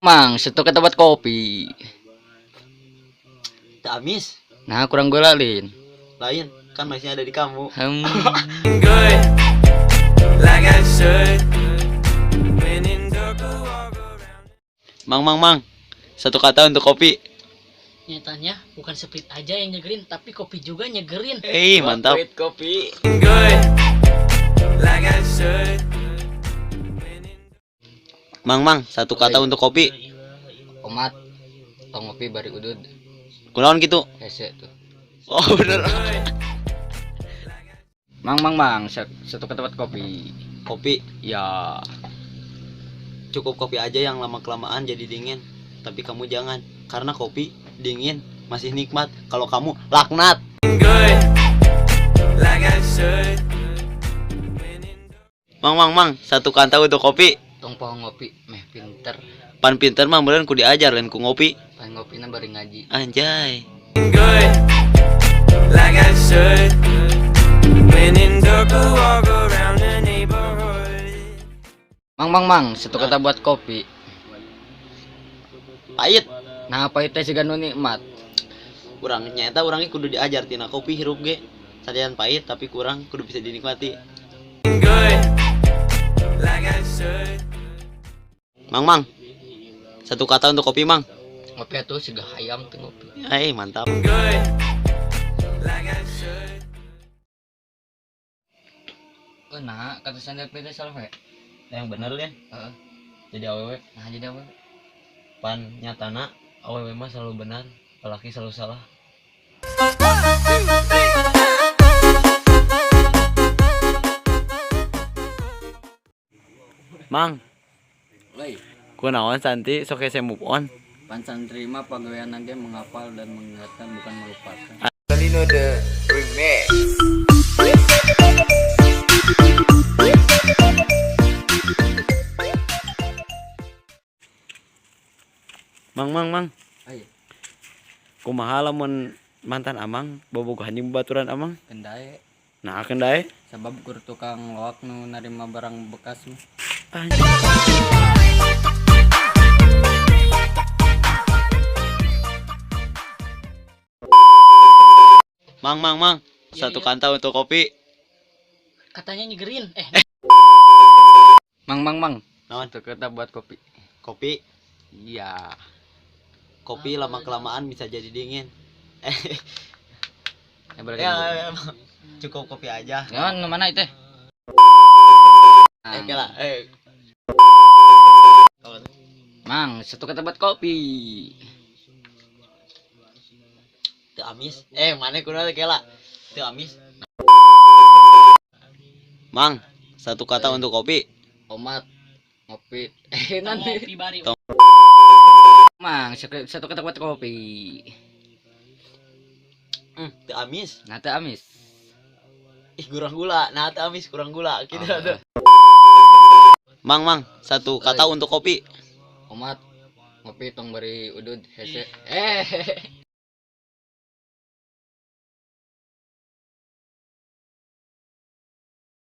Mang, satu ke tempat kopi. Teu amis. Nah, kurang gula lin. Lain, kan masih ada di kamu. Good, like I should. When in dark, I walk around. Mang, mang, mang. Satu kata untuk kopi. Nyatanya bukan Sprite aja yang nyegerin, tapi kopi juga nyegerin. Mantap. Kopi. Good, like I should. When in Mang, mang, satu kata untuk kopi. Omat. Tong ngopi bari udud. Kunaon gitu? Hese tuh. Oh, bener. Mang, mang, mang, satu ke tempat kopi. Kopi, Ya. cukup kopi aja yang lama-kelamaan jadi dingin. Tapi kamu jangan, karena kopi dingin masih nikmat. Kalau kamu laknat. good, like I should. When in Mang, mang, mang, satu kata untuk kopi. Tong poho ngopi, meh pinter. Pan pinter mah meureun ku diajar lain ku ngopi. Pan ngopina bari ngaji. Anjay. good, like I should. When in dark, I walk around the neighborhood. Mang, mang, mang, satu kata buat kopi. Pahit. Nah, pahit teh siga nu nikmat. Urang nyata urangnya kudu diajar tina kopi hirup ge. Sadian pahit tapi kurang kudu bisa dinikmati. Good, like I should. Mang, mang. Satu kata untuk kopi, Mang. Ngopi atuh siga hayam teh ngopi. Mantap. Good, like I should. Oh, nah, kata sandal teh salah we. Yang bener ya. Heeh. Jadi awewe Nah, jadi apa? pan nyatana awewe mah selalu benar, lelaki selalu salah. Mang, Lei, kunaon Santi sok hese move on. pan santri mah pagawean ge menghafal dan mengingatkan bukan melupakan. Salino the remix. Mang, mang, mang. Ai, Kumaha lamun mantan amang bobogohan jeung babaturan amang? kendae Nah, kendae. sabab kur tukang loak nu narima barang bekas mah. Mang, mang, mang. Iya, Satu iya. kanta untuk kopi. Katanya nyegerin. Mang, mang, mang. Naon? Satu kata buat kopi. Kopi, Iya. kopi lama kelamaan bisa jadi dingin. Ya, berarti. Ya, ya, Mang. Cukup kopi aja. Ya, nu mana itu? Kela, Mang, satu kata buat kopi. Teu amis. Mana kudu teh kela? Teu amis. Mang, satu kata untuk kopi. Omat ngopi. Nanti. Ngopi bari. Tong. Mang, satu kata buat kopi. Teu amis. Nah, teu amis. Ih, kurang gula. Nah, teu amis kurang gula. Gitu Oh. tuh. Mang, mang, satu kata untuk kopi. Omat ngopi tong bari udud hese.